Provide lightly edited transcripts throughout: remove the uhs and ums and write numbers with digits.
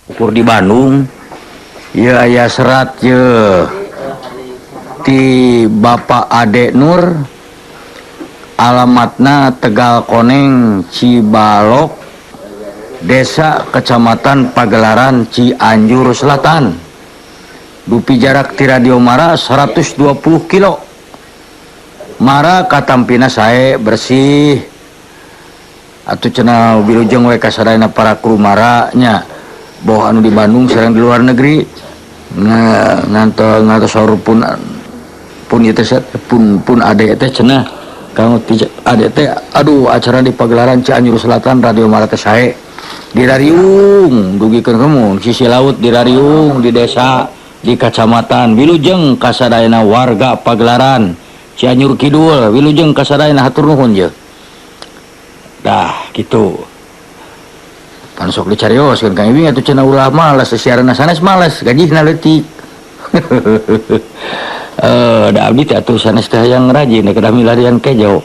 Ukur di Bandung ya aya serat ye ti Bapak Ade Nur, alamatna Tegal Koneng, Cibalok, Desa Kecamatan Pagelaran, Cianjur Selatan. Dupi jarak ti Radio Mara 120 kilo. Mara katampina sae, bersih atuh cenah. Wilujeng we kasadayana para kru Mara nya, boh anu di Bandung sareng di luar negeri. Ngantos ngantos saur pun pun ieu teh pun pun ade teh cenah, kang ade teh, aduh, acara di Pagelaran Cianjur Selatan Radio Mara teh sae, dirariung dugikeun kamu sisi laut, dirariung di desa, di kecamatan. Wilujeng kasadayana warga Pagelaran Cianjur Kidul, wilujeng kasadayana, hatur nuhun je. Dah gitu pan sok dicarioskeun Kang Ibing atuh cenah, ulah malas siaran, sanes malas, gajihna leutik. Eh, da abdi teh atuh sanes teh hayang rajin, kedah milarian kejo.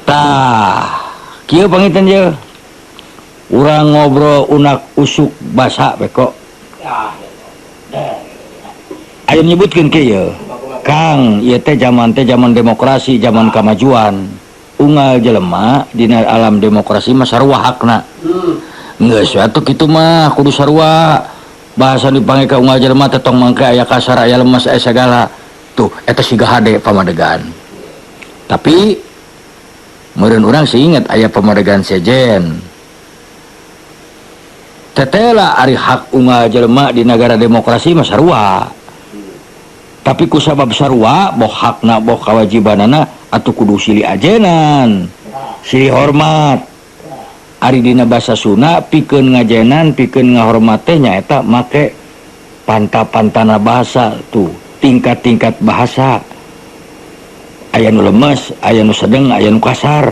Tah, kieu panginten je urang ngobrol unak usuk basa beko. Ayo nyebutkeun kieu, Kang, ieu teh zaman teh zaman demokrasi, zaman kemajuan. Unggal jelema dina alam demokrasi mah sarua hakna. Geus atuh kitu mah kudu sarua bahasa dipanggil ka unggal jelema teh, tong mangke aya kasar, aya lemes, aya sagala. Tuh, eta siga hade pamadegan, tapi meureun urang sih inget aya pamadegan sejen tetela. Ari hak unggal jelema di negara demokrasi mah sarua, tapi ku sabab sarua boh hakna boh kewajibanana atuh kudu silih ajenan, silih hormat. Ari dina bahasa Sunda pikeun ngajenan, pikeun ngahormat teh nyaeta make panta-pantana bahasa tuh, tingkat-tingkat bahasa, aya nu lemes, aya nu sedeng, aya nu kasar.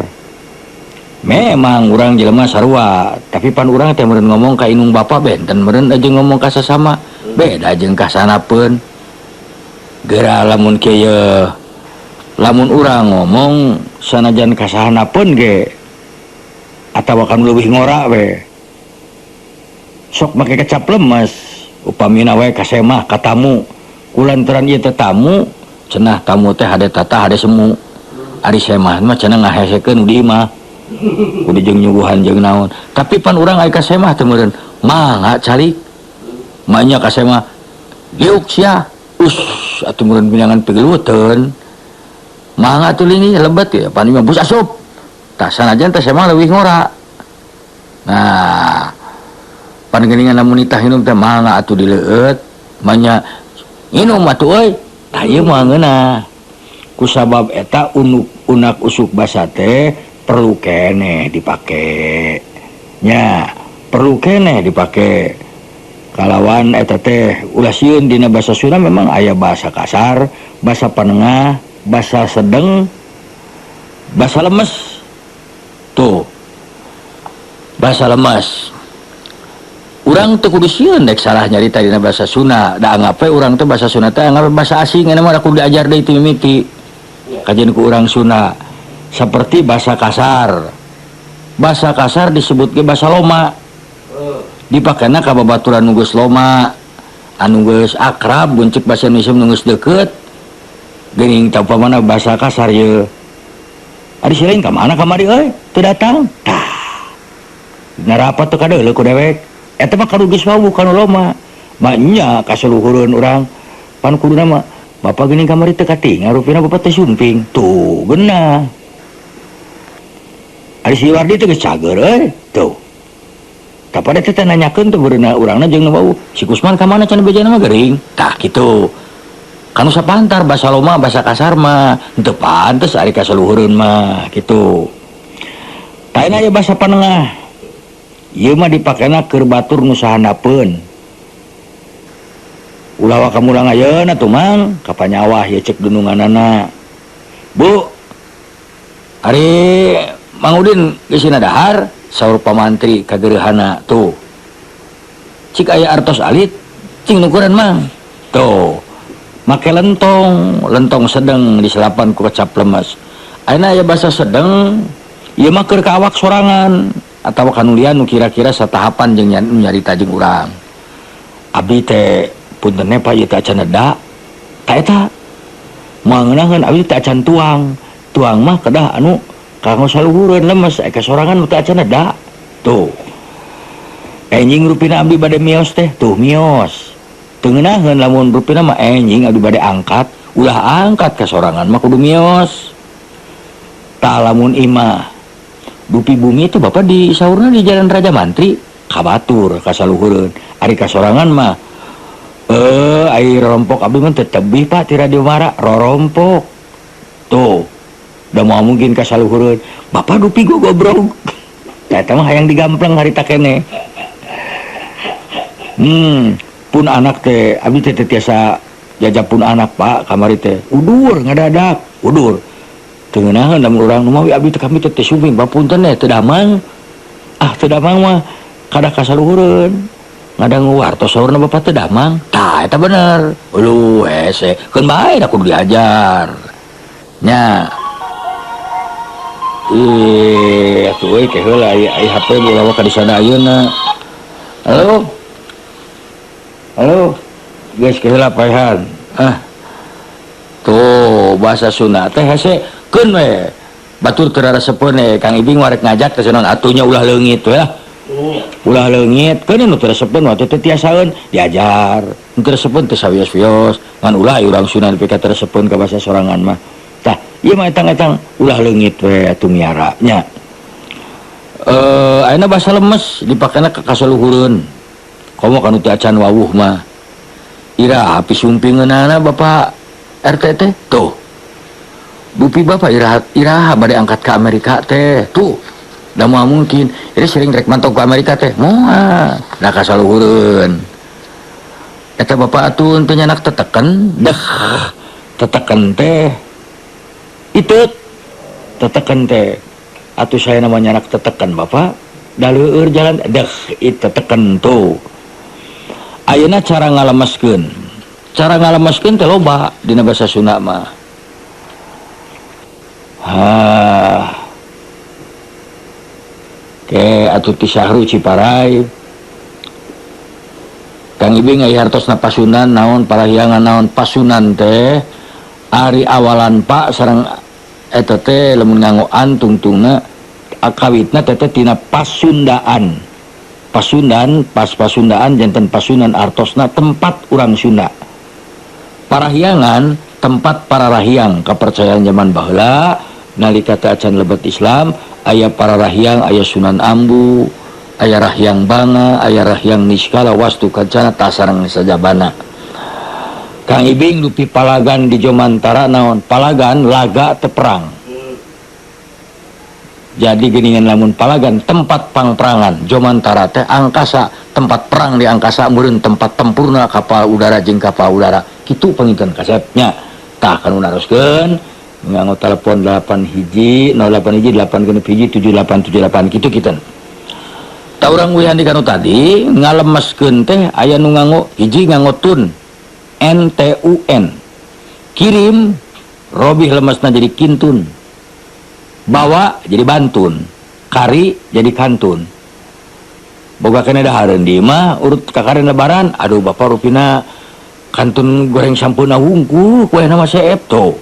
Memang urang jelema sarua, tapi pan urang teh meureun ngomong ka indung bapa benten, meureun aja ngomong ka sasama beda jeung ka sanapeun. Geura lamun kieu, lamun urang ngomong sanajan ka sahanapeun ge atawa kan leuwih ngora we, sok make kecap lemes. Upamina we ka semah, ka tamu, kulantaran ieu teh tamu cenah, tamu teh hade tata, hade semu. Ari semah mah cenah ngahesekeun di imah, kudu jeung nyuguhan jeung naon. Tapi pan urang aya ka semah teh meureun mangga calik manya ka semah, liuk sia, us atuh meureun pinangan pigeluteun, mangga atuh lingi lebet ya, pan imah bus asup. Tah, sanajan teh semah leuwih ngora. Nah, pan geuningan lamun nitah minum teh, mangga atuh dileueut, manya nginum atuh euy. Tah, ieu mah ngeunah kusabab eta unuk unak usuk basa teh perlu keneh dipake nya, perlu keneh dipake kalawan eta teh. Ulah sieun, dina bahasa Sunda memang aya bahasa kasar, bahasa panengah, bahasa sedeng, bahasa lemes. Tuh, bahasa lemes urang teu kudu sieun dek salah nyarita dina bahasa Sunda, da anggap we urang teh bahasa Sunda teh anggap bahasa asing, eta mah kudu diajar deui ti mimiti kajian ku urang Sunda. Seperti bahasa kasar, bahasa kasar disebut ge bahasa loma, dipakena ka babaturan nu geus loma, anu geus akrab, buncik bahasa Indonesia nu geus deukeut geuning. Tah, upamana bahasa kasar ye, ari si lain ka mana kamari euy, teu datang? Tah, narapat teu kadeuleu ku dewek, eta mah kanu geus wawuh, kanu loma mah nya. Kasaluhureun urang pan kuduna mah, "Bapak geuning kamari teu katingal, rupina bapak teh sumping." Tuh, geunah. Ari si Wardi teh geus cager euy. Tuh, kapan teh nanyakeun tuh beurena urangna jeung nu wawuh, si Kusman ka mana cenah, bejana mah gering. Tah, kitu kanu sapantar bahasa loma, bahasa kasar mah teu pantes ari kasaluhureun mah kitu. Tah, aya bahasa panengah, ieu mah dipakena keur batur nu sahandapeun. Ulah waka mulang ayeuna tuh, Mang, ka panyawah ye, cek dununganana, "Bu, ari Mang Udin geus dahar?" saur pamantri kagerehana. Tuh, "Cik aya artos alit, cing nukuran, Mang." Tuh, make lentong, lentong sedeng diselapan ku kecap lemes. Ayeuna aya bahasa sedeng, ieu mah keur ka awak sorangan. atawa kanulian nu kira-kira satahapan jeung nyarita jeung urang. Abdi teh punten Pak ieu teh acan neda. Ta eta moal ngeunaheun abdi teh acan tuang. Tuang mah kedah anu kanggo saluhureun lemes ka sorangan teh acan neda. Tuh. Enjing rupina abdi bade mios teh, tuh mios. Teu ngeunaheun lamun rupina mah enjing abdi bade angkat, ulah angkat ka sorangan mah kudu mios. Tah lamun imah dupi bumi itu bapak di saurna di Jalan Raja Mantri kabatur kasaluhureun. Ari kasorangan mah air rompok abdi mah teu tebih Pak ti Radio Mara rorompok. Tuh da moal mungkin kasaluhureun. Bapak dupi gogobrog. Eta mah hayang digampleng harita keneh. Pun anak teh abdi teh tiasa jajab pun anak Pak kamari teh udur ngadadak udur. Teu ngeunaheun lamun urang nu mawi abdi teh kami teh sumping bapunten teh teu damang. Ah teu damang mah kada kasaluhureun. Ngadangu wartos saurna bapak teu damang. Tah eta bener. Uluh hese keun bae da kudu diajar. Nya. Ih atuh euy ke heula aya HP bola ka di sana ayeuna. Halo. Halo. Geus ke heula paehan. Ah. Tuh bahasa Sunda teh hese keun we. Batur teu raresepeun we Kang Ibing warek ngajak teh cenah atunya ulah leungit we lah. Ulah leungit keun nu teu resepeun waktu teu tiasaeun diajar. Nu teu resepeun teu sawios-wios ngan ulah urang Sunda nepi ka teu resepeun ka bahasa sorangan mah. Tah ieu mah etang-etang ulah leungit we atuh miara nya. Ayeuna bahasa lemes dipakena ka kasaluhureun. Komo kanu teu acan wawuh mah. Iraha pisumpingeunana Bapak RT teh tuh. Dupi Bapak iraha bade angkat ke Amerika teh tuh. Da moal mungkin ieu sering rek mantog ke Amerika teh moal. Da kasaluhureun. Eta Bapak atuh teu nyanak teteken deh. Teteken teh itu teteken teh atuh saya namanya anak teteken Bapak da leueur jalan deh itu teteken tuh. Ayeuna cara ngalemeskeun. Cara ngalemeskeun teh loba dina bahasa Sunda mah. Ha. Ke atuh ti Sahru Ciparai. Kang Ibing aya hartosna pasunan naon parahyangan naon pasunan teh ari awalan Pak sareng eta teh lamun nganggoan tungtungna akawitna teh tina pasundaan. Pasundan pas pasundaan janten pasunan artosna tempat urang Sunda. Parahyangan tempat para rahyang kepercayaan zaman baheula nalika teh acan lebet Islam aya para rahyang aya Sunan Ambu aya Rahyang Banga aya Rahyang Niskala Wastu Kancana tasareng sajabana. Kang Ibing dupi palagan di Jomantara naon palagan laga teu perang. Jadi geuningan lamun palagan tempat pangperangan Jomantara teh angkasa tempat perang di angkasa meureun tempat tempurna kapal udara jeung kapal udara kitu panginten kasepnya. Tah kanu naroskeun nganggo telepon 8 hiji 08 hiji 8 genep hiji 7878 kitu kiten. Tah urang uihan di kanu tadi ngalemeskeun teh aya nu nganggo hiji nganggo tun N T U N kirim robih lemesna jadi kintun bawa jadi bantun kari jadi kantun boga kene dahareun di imah urut kakaren lebaran aduh bapak rupina kantun goreng sampeuna wungkul kuehna mah seep tuh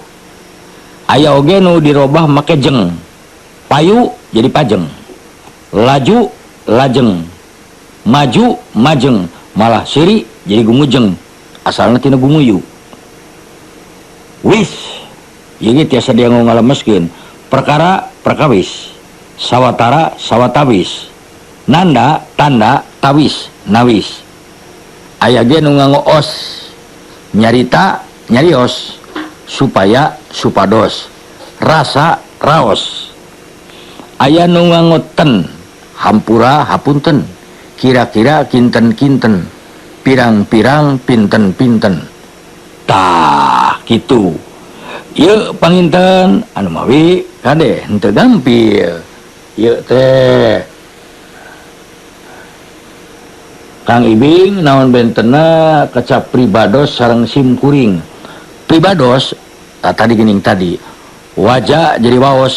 aya oge nu dirobah make jeng payu jadi pajeng laju lajeng maju majeng malah siri jadi gumujeng asalna tina gumuyu wis ieu ge tiasa dia ngalemeskeun perkara perkawis sawatara sawatawis nanda tanda tawis nawis aya ge nu nganggo os nyarita nyarios supaya supados rasa raos aya nu nganggo ten hampura hapunten kira-kira kinten-kinten pirang-pirang pinten-pinten tah kitu ieu panginten anu mawi kade henteu gampil ieu teh Kang Ibing naon bentena kecap pribados sareng simkuring pribados tadi geuning tadi wajah jadi waos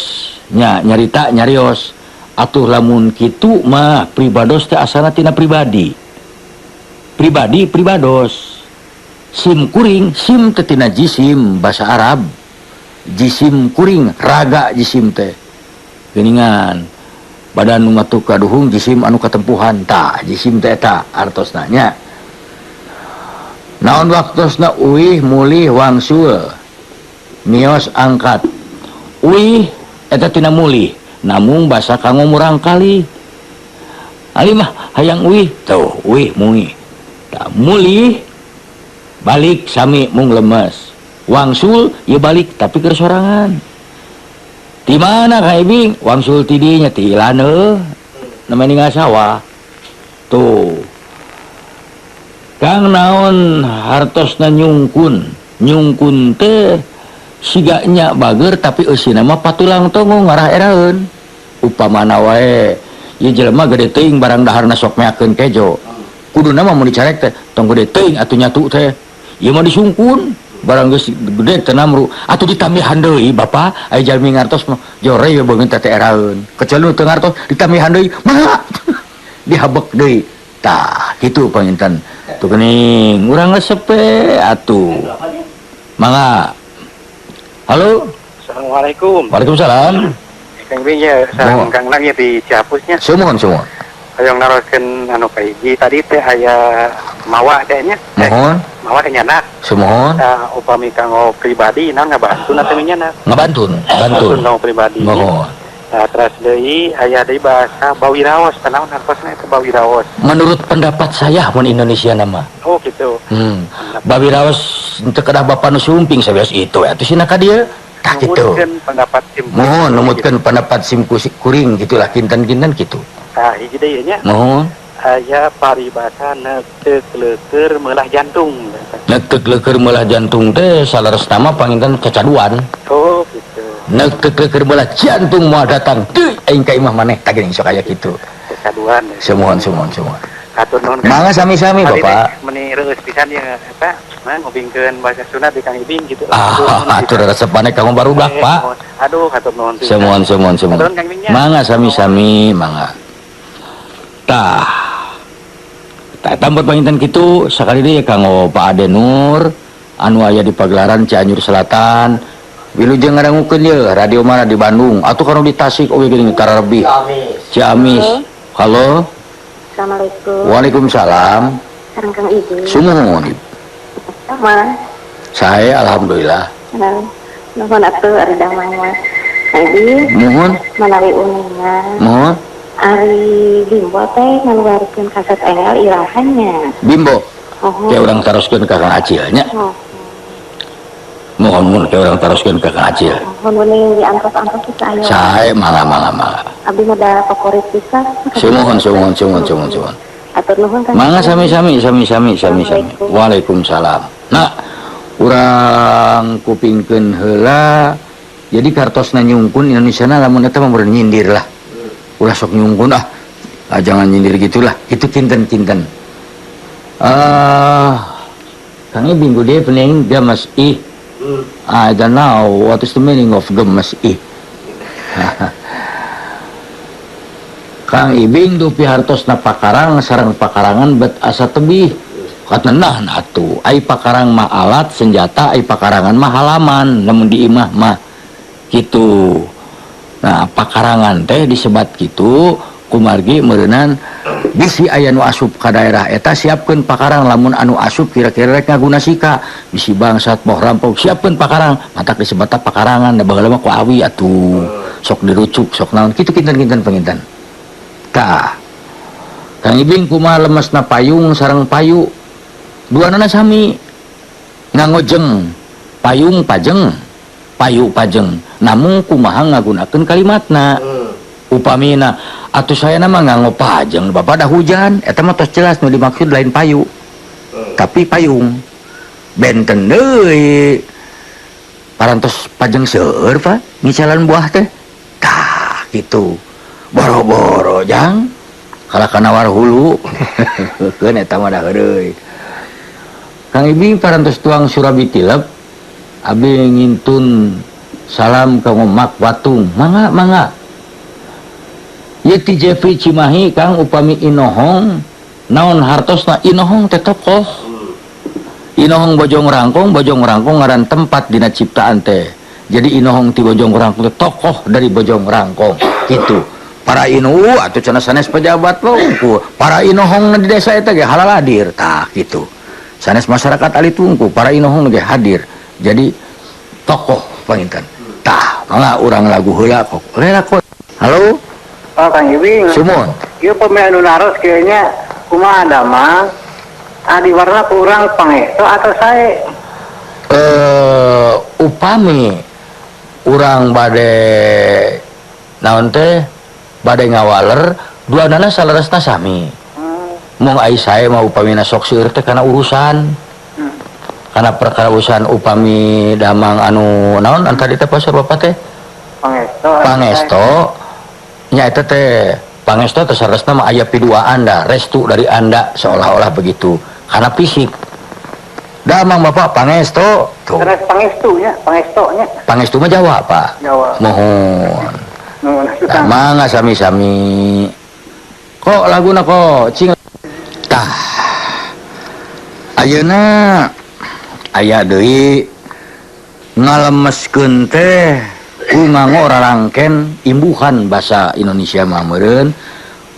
nya nyarita nyarios Atuh lamun kitu mah pribados teh asalna tina pribadi. Pribadi pribados. Sim kuring, sim teh tina jisim bahasa Arab. Jisim kuring, raga jisim teh. Geuningan badan nu matuk kaduhung jisim anu katempuhan tah jisim teh eta artosna nya. Naon waktosna uih mulih wangsul mios angkat. Uih eta tina mulih namung basa kanggo murang kali. Ali mah hayang uih tuh uih mui. Tah mulih balik sami mung lemes. Wangsul ieu balik tapi keur sorangan. Di mana Kang Ibing? Wangsul ti dinya ti ilaneuh. Namanya ningal sawah. Tuh. Kang naon hartosna nyungkun. Nyungkun teh siga nya bager tapi eusina mah patulang tongo ngarah eraeun. Upamana wae ieu jelema gede teuing barang daharna sok meakeun kejo. Kuduna mah mun dicarek teh tong gede teuing atuh nyatu teh. Ieu mah disungkun barang geus gede teh namru atuh ditambihan deui bapa aya jalmi ngartos mah jore ye beungeut teh eraeun. Kecuali nu teu ngartos ditambihan deui mangga dihabek deui. Tah kitu panginten. Tuh geuning urang resep we atuh. Mangga. Halo. Assalamualaikum. Waalaikumsalam. Kang Bing ya, sareng Kang Lang ya di Ciapusnya. Sumuhun sumuhun. Hayang naroskeun anu kahiji tadi teh aya mawa teh nya. Muhun. Mawa teh nyanak. Sumuhun. Tah upami kanggo pribadi naon ngabantun atau nyanak? Ngabantun, bantun. Kanggo pribadi. Muhun. Nah, terus deui aya deui bahasa bawiraos, naon hartosna eta bawiraos? Menurut pendapat saya mun Indonesia nama. Oh gitu. Bawiraos teu kedah bapa nu sumping sabeos itu atuh sina ka dieu. Tah kitu. Numutkeun pendapat sim. Muhun numutkeun pendapat sim kuring gitulah kinten-kinten kitu. Tah hiji deui nya. Muhun. Aya paribasa neuteuk leueur meulah jantung. Neuteuk leueur meulah jantung teh saleresna mah panginten cacaduan. Oh gitu. Neuteuk leueur meulah jantung moal datang teu aing ka imah maneh tah geuning sok aya kitu. Cacaduan. Sumuhun sumuhun sumuhun. Hatur nuhun. Mangga sami-sami Bapak. Meni reueus pisan ya eta mah ngupingkeun bahasa Sunda di Kang Ibing gitu. Ah, atur resepane kanggo barudak, Pak. Aduh, hatur nuhun. Sumuhun sumuhun sumuhun. Mangga sami-sami, mangga. Tah. Tah eta buat panginten kitu sakali deui kanggo Pak Ade Nur anu aya di Pagelaran Cianjur Selatan. Wilujeng ngadangukeun ye radio mana di Bandung atuh kanu di Tasik oge geuning tararebih. Ciamis. Halo. Assalamualaikum. Waalaikumsalam. Sareng Kang Ibing. Sumuhun. Sama. Saya alhamdulillah. Nuhun atuh ari damang mah. Kang Ibing. Nuhun. Manawi uninga. Nuhun. Ari Bimbo teh ngaluarkeun kaset enggal irahannya. Bimbo. Oh. Ke urang taroskeun ka Kang Acil nya. Oh. Mohon mun ke urang taroskeun ka Kang Acil. Mohon mun diantos-antos kita aya. Sae mangga mangga mangga. Abdi mah da favorit pisan. Sumuhun sumuhun sumuhun sumuhun sumuhun. Atur nuhun Kang. Mangga sami-sami sami-sami sami-sami. Waalaikumsalam. Nah, urang kupingkeun heula. Jadi kartosna nyungkun Indonesia na lamun eta mah meureun nyindir lah. Ulah sok nyungkun ah. Ah, jangan nyindir gitulah. Itu kinten-kinten. Kang Ibing good evening, gemes ih. I don't know what is the meaning of gemes ih. Kang Ibing dupi hartosna pakarang sareng pakarangan bet asa tebih. Katenah atuh, ai pakarang mah alat senjata, ai pakarangan mah halaman, lamun di imah mah kitu. Nah, pakarangan teh disebat kitu kumargi meureunan bisi aya nu asup ka daerah eta siapkeun pakarang lamun anu asup kira-kira rek ngaguna sika bisi bangsat boh rampok siapkeun pakarang matak disebat pakarangan da baheula mah ku awi atuh sok dirucuk sok naon kitu kinten-kinten panginten. Tah Kang Ibing kumaha lemesna payung sareng payu duanana sami ngangojeng payung pajeng payu pajeng namung kumaha ngagunakeun kalimatna upamina atuh saya nama nganggo pajeng bapak dah hujan eta mah tos jelas nu dimaksud lain payu tapi payung benten deui parantos pajeng seueur Pak ngicalan buah teh tah kitu boro-boro jang kalah kana war hulu keun eta mah dah heureuy. Kang Ibing parantos tuang surabi tilep abdi ngintun salam ka Mak Watung mangga mangga. Ieu ti Jeffrey Cimahi Kang, upami Inohong naon hartosna? Inohong teh tokoh. Inohong Bojong Rangkong, Bojong Rangkong ngaran tempat dina ciptaan teh. Jadi Inohong ti Bojong Rangkong teh tokoh dari Bojong Rangkong gitu. Para inu atau cenah sanes pejabat lo, para Inohong di desa eta ge halaladir tah gitu. Sanes masyarakat alit wungkul, para Inohong ge hadir. Jadi tokoh panginten. Tah, mangga urang lagu heula kok. Lela kok. Halo? Oh, Kang Ibing. Sumuhun. Ieu pami anu naros kieu nya, kumaha damang? Adi warna kurang pangesto atau sae? Upami urang bade naon teh, bade ngawaler duanana saleresna sami. Mung ai sae mah upamina sok seueur teh kana urusan. Kana perkara urusan upami damang anu naon antara teh pasar bapak teh? Pangesto. Pangesto. Nya eta teh pangesto teh saleresna mah aya pidua Anda, restu dari Anda seolah-olah begitu. Karena fisik. Damang bapak pangesto tuh. Terus pangestu nya, pangesto nya. Pangestu mah Jawa, Pak. Jawa. Mohon. Nuhun. Nah, mangga sami-sami. Kok laguna kok cing. Tah. Ayeuna aya deui ngalemeskeun teh ku nganggo rarangken imbuhan basa Indonesia mah meureun.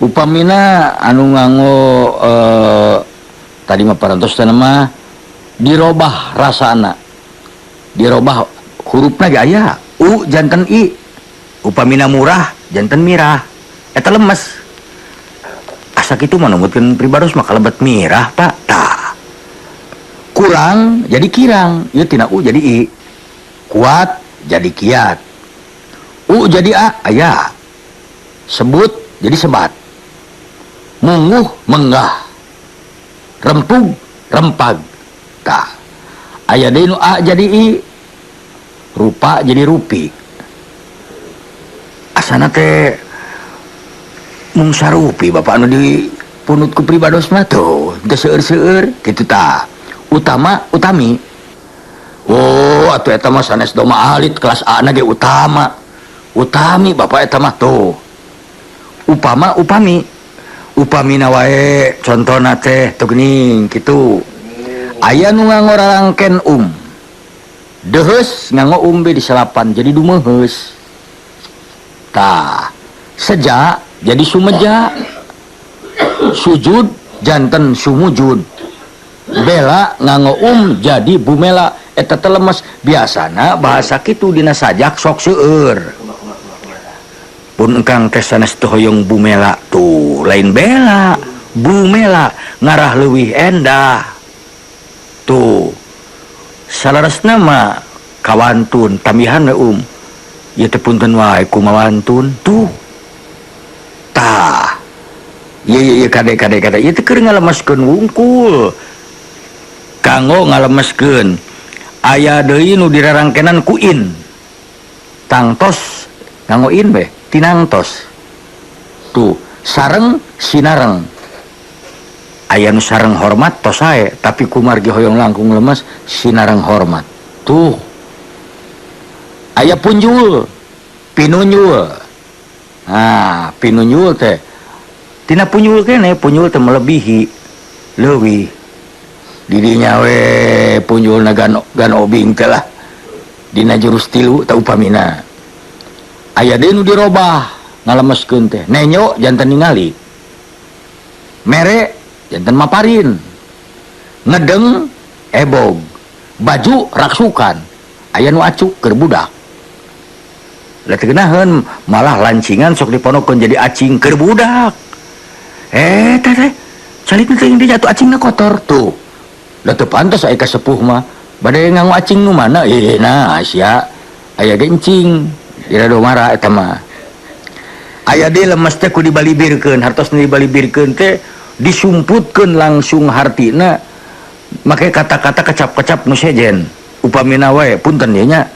Upamina anu nganggo tadi mah parantos teh mah dirobah rasana. Dirobah hurufna ge aya u janten i. Upamina murah janten mirah. Eta lemes. Asa kitu mah numutkeun pribados mah kalebet mirah, Pak. Tah. Kurang jadi kirang, ieu tina u jadi i. Kuat jadi kiat. U jadi a, aya. Sebut jadi sebat. Munguh menggah. Rempug rempag. Tah. Aya deui nu a jadi i. Rupa jadi rupi. Asana teh mung sarupi bapak anu dipunut ku pribados mah tuh, teu seueur-seueur kitu tah. Utama utami. Oh, atuh eta mah sanes doma alit kelas A na ge utama. Utami bapak eta mah tuh. Upama upami. Upamina wae contona teh tuh geuning kitu. Aya nu nganggo rarangken um. Deheus nganggo um be diselapan jadi dumeheus. Tah, seja jadi sumeja. Sujud janten sumujud. Bela nganggo um jadi bumela. Eta teh lemes biasana bahasa kitu dina sajak sok seueur. Pun engkang teh sanes teu hoyong bumela tuh, lain bela, bumela ngarah leuwih endah. Tuh. Salaresna mah kawantun tambihan we um. Ieu teh punten wae kumawantun tuh. Tah. Ieu ieu ieu kade kade kade ieu teh keur ngalemeskeun wungkul. Kanggo ngalemeskeun. Aya deui nu dirarangkenan ku in. Tangtos nganggo in we, tinangtos. Tuh, sareng sinareng. Aya nu sareng hormat tos sae, tapi kumargi hoyong langkung lemes sinareng hormat. Tuh. Aya punjul, pinunjul. Nah, pinunjul teh tina punjul kene, punjul teh melebihi leuwih. Didinya we punjulna gan obing teh lah. Dina jurus tilu teh upamina. Aya deui nu dirobah ngalemeskeun teh. Nenyo janten ningali. Mere janten maparin. Ngedeng ebog. Baju raksukan. Aya nu acuk keur budak. Lah teu geunaheun malah lancingan sok diponokeun jadi acing keur budak. Teh teh calik teh di jatuh acingna kotor tuh. Lah teu pantes aya ka sepuh mah. Bade nganggo acing nu mana? Nah sia aya ge encing. Dira domara eta mah. Aya deui lemes teh ku dibalibirkeun, hartos dibalibirkeun teh disumputkeun langsung hartina make kata-kata kecap-kecap nu sejen. Upamina wae punten ieu nya.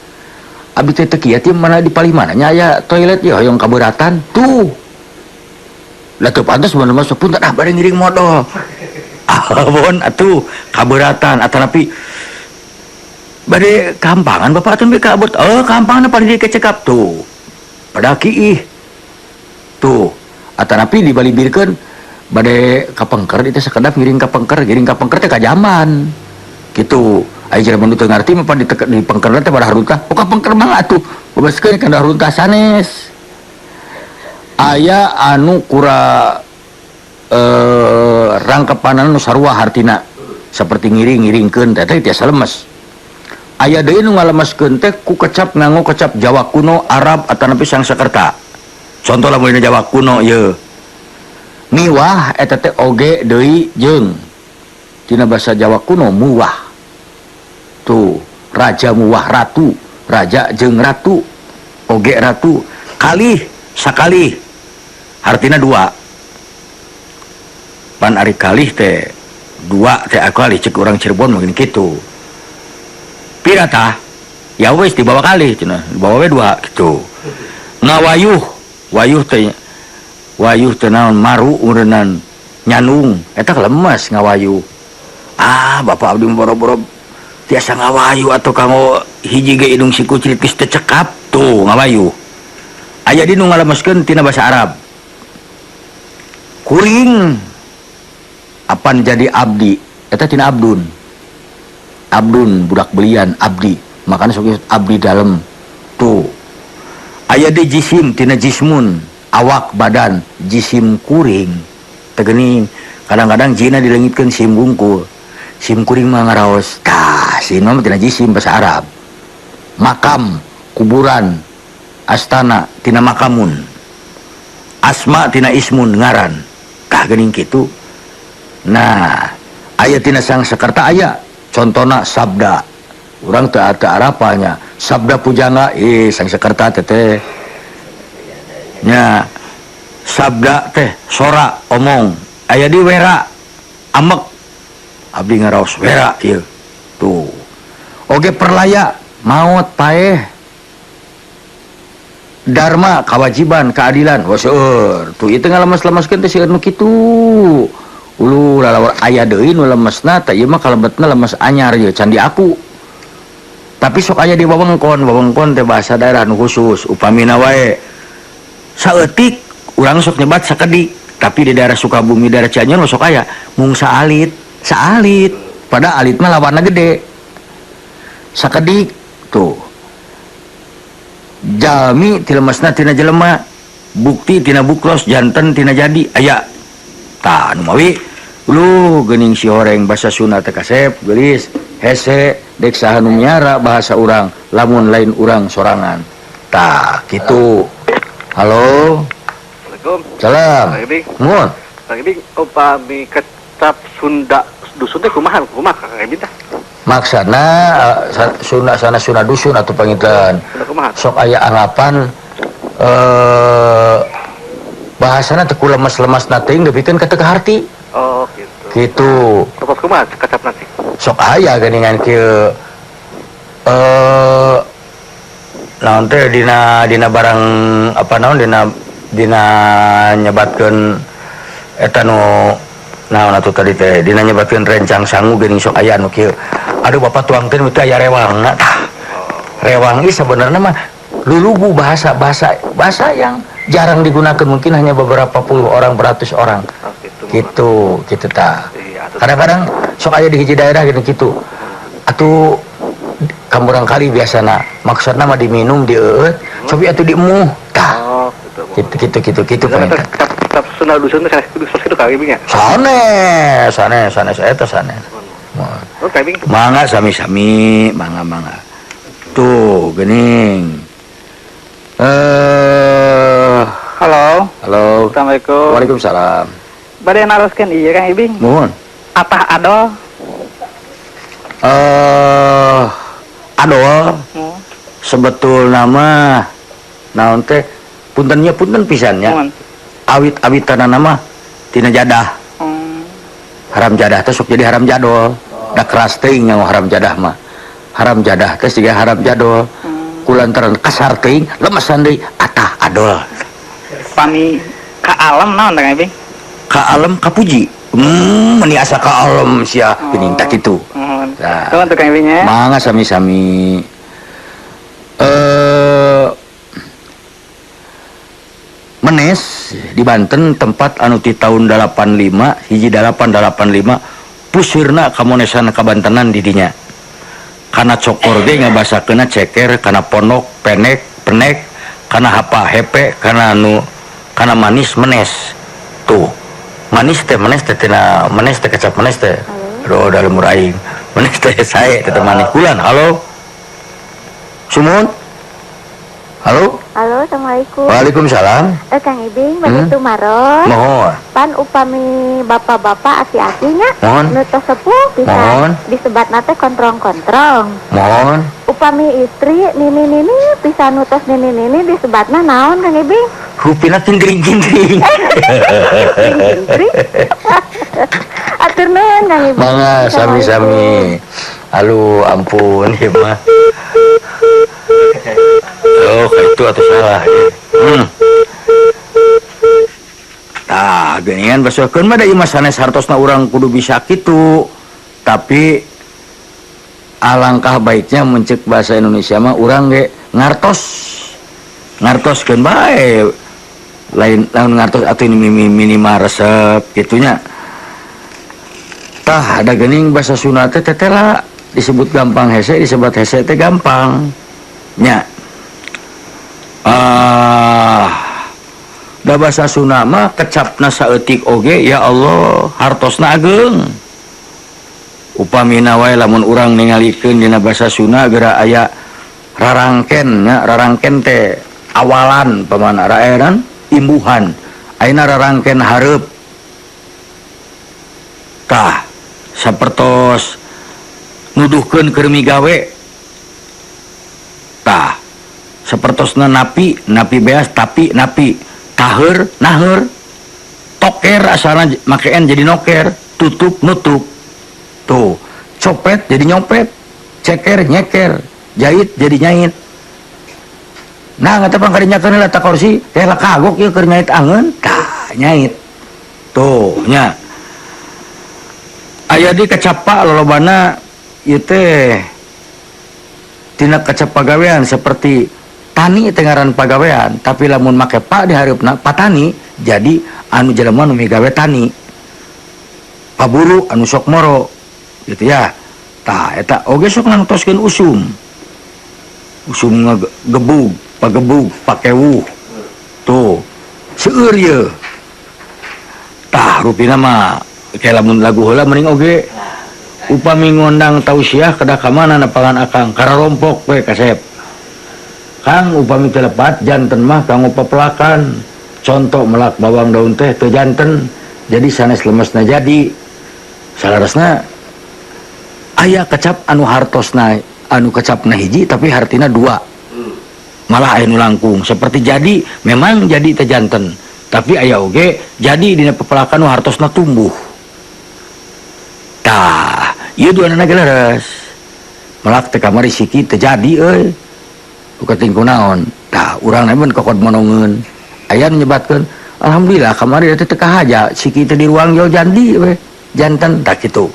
Abi teh teu kieu teh mana di palih mana nya aya toilet ieu hoyong kaberatan tuh. Lah teu pantes mun masuk punten ah bari ngiring modol. Abon atuh kaberatan atanapi bade kampangan bapak atuh ka abot. Oh kampangan paling dikecekap tuh. Pada kiih. Tuh. Atanapi dibalibirkeun bade kapengker itu sakedap ngiring kapengker teh kajaman. Kitu. Aya jelema nu teu ngarti mah pan di pengker teh pada haruntah. Oh kapengker mah atuh. Bebaskeun kana haruntah sanes. Aya anu kura rangkepanan nu sarua hartina seperti ngiring-ngiringkeun teh tiasa lemes. Aya deui nu ngalemeskeun teh ku kecap nganggo kecap Jawa kuno, Arab atanapi Sangsekerta. Contoh lamun dina Jawa kuno ieu. Miwah eta teh oge deui jeung dina basa Jawa kuno muwah. Tuh, raja muwah ratu, raja jeung ratu, oge ratu, kalih sakalih. Hartina dua. Pan ari kalih teh dua teh kalih cek urang Cirebon mungkin kitu. Pira tah? Ya wis dibawa kalih cenah, dibawa we dua kitu. Ngawayuh, wayuh teh wayuh teh naon maru urenan nyanung eta lemes ngawayuh. Ah, bapak abdi boro-boro tiasa ngawayu atau kanggo hiji ge indung si kucil geus teu cekap tuh ngawayu. Aya di nu ngalemeskeun tina bahasa Arab. Kuring apan jadi abdi eta tina abdun. Abdun budak belian abdi, makanya sok abdi dalem tuh. Aya di jisim tina jismun, awak badan jisim kuring. Tegening kadang-kadang jina dilengitkeun sim wungkul. Sim kuring mah ngaraos. Tah, sim mah tina jisim bahasa Arab. Makam, kuburan, astana tina makamun. Asma tina ismun ngaran. Tah geuning kitu. Nah, aya tina Sangsekerta aya contona sabda. Urang teu arapanya. Sabda pujangga Sangsekerta teh teh. Nya sabda teh sora omong. Aya di wera amek. Abdi ngaraos wera ieu. Tuh. Oge perlaya maot paeh. Dharma kewajiban keadilan waseur. Tuh ieu teh ngalemes-lemeskeun teh seueur nu kitu. Ulu lalawar aya deui nu lemesna teh ieu mah kalebetna lemes anyar ieu can diaku. Tapi sok aya di wewengkon, wewengkon teh bahasa daerah nu khusus upamina wae. Saeutik urang sok nyebat sakedik, tapi di daerah Sukabumi, daerah Cianjur mah sok aya mung saalit, saalit. Pada alit mah lawanna gede. Sakedik tuh. Jalmi tilemesna tina jelema, bukti tina buklos, janten tina jadi aya. Tah nu mawi lu geuning si horeng bahasa Sunda teh kasep geulis hese dek saha nu miara bahasa urang lamun lain urang sorangan. Tah kitu. Halo. Assalamualaikum. Salam. Nuhun. Kang Ibing, upami kecap Sunda dusun teh kumaha kumaha Kang Ibing tah? Maksana Sunda sana Sunda dusun atuh panginten. Sok aya anggapan bahasana teh ku lemes-lemes teuing depikeun ka teu kaharti. Oh gitu. Gitu. Sok kumaha kecap nanti? Sok aya geuningan kieu naon teh dina barang apa naon dina nyebatkeun eta nu naon atuh tadi teh dina nyebatkeun rencang sangu geuning sok aya nu kieu. Aduh bapak tuang teh teu aya rewangna tah. Rewang ieu sebenarnya mah lulugu bahasa yang jarang digunakan, mungkin hanya beberapa puluh orang, beratus orang. Gitu, gitu tah. Kadang-kadang sok aya di hiji daerah gitu gitu. Atuh kamurang kali biasana maksudna mah diminum dieueut, cobi atuh diemuh tah. Gitu gitu gitu gitu panginten. Kecap Sunda dusun teh kitu Kang Ibing nya. Sanes, sanes, sanes eta sanes. Mangga sami-sami, mangga-mangga. Tuh geuning. Halo. Halo. Assalamualaikum. Waalaikumsalam. Bade naroskeun ieu Kang Ibing. Nuhun. Atah adol. Adol. Sebetulna mah naon teh puntennya punten pisan nya. Awit-awitanana mah tina jadah. Haram jadah teh sok jadi haram jadol. Da keras teuing nyawa haram jadah mah. Haram jadah teh siga haram jadol. Kulantaran kasar teuing lemesan deui atah adol. Pami ka alam naon Kang Ibing? Ka alam kapuji. Meni asa ka alam sia geuning tah kitu. Nah, tuh Kang Ibing nya. Mangga sami-sami. Menes di Banten tempat anu ti tahun 85 hiji 885 pusirna kamonesan kabantenan di dinya. Kana cokor ge ngabasakeunna ceker, kana pondok penek penek, kana hapa hepe, kana anu kana manis menes. Tuh manis teh menes teh tina menes teh kecap menes teh. Aduh dalam umur aing. Menes teh sae teh manis bulan. Halo. Sumuhun. Halo. Halo, assalamualaikum. Waalaikumsalam. Kang Ibing, bade tumaros. Mohon. Pan upami bapak-bapak aki-akinya Mohon. Nu tos sepuh bisa Mohon. Disebatna teh kontrong-kontrong. Mohon. Upami istri nini-nini bisa nu tos nini-nini disebatna naon Kang Ibing? Rupina tindring-tindring. Tindring. Atur nuhun Kang Ibing. Mangga sami-sami. Aduh, ampun ieu mah. Oh, itu atau salah. Tah, geuningan basokeun mah da ieu mah sanes hartosna urang kudu bisa kitu. Tapi alangkah baiknya mun cek bahasa Indonesia mah urang ge ngartos. Ngartoskeun bae. Lain lamun ngartos atuh minimal resep kitunya. Tah, ada geuning bahasa Sunda teh tetela disebut gampang hese, disebut hese teh gampang. Nya. Ah, da bahasa Sunda mah kecapna saeutik oge ya Allah hartosna ageung. Upamina wae lamun urang ningalikeun dina bahasa Sunda geura aya rarangken nya, rarangken teh awalan pamana raeran imbuhan. Ayeuna rarangken hareup. Tah, sapertos nuduhkeun keur migawe. Tah, sapertosna napi, napi beas tapi napi, taheur naheur, toker asalna make n jadi noker, tutup nutup. Tuh, copet jadi nyopet, ceker nyeker, jahit jadi nyait. Nah, ngata pang karinyakeun heula ta kursi, teh lah kagok ieu keur nyait angeun, tah nyait. Tuh, nya. Aya di kecapa lolobana ieu teh tina kecap pagawean seperti tani teh ngaran pagawean, tapi lamun make pa di hareupna patani jadi anu jelema nu migawe tani. Paburu anu sok moro gitu ya. Tah eta oge sok nangtoskeun usum. Usum ngegebug, pagebug, pakewuh. Tuh, seueur ieu. Tah rupina mah kayak lamun lagu heula mending oge upami ngondang tausiah kedah ka mana nepangan akang kararompok we kasep. Kang upami teu lepat janten mah kanggo pepelakan. Contoh melak bawang daun teh teu janten jadi sanes lemesna jadi. Salaresna aya kecap anu hartosna anu kecapna hiji tapi hartina dua. Malah aya nu langkung seperti jadi memang jadi teh janten tapi aya oge jadi dina pepelakan nu hartosna tumbuh. Tah, ieu duanana ge leres. Melak teh kamari siki teu jadi euy. Bukating kunaon. Tah, urang na mun kokod monongeun. Aya nu nyebatkeun, alhamdulillah kamari teh teu kahaja siki teh di ruang jauh jandi we. Janten tah kitu.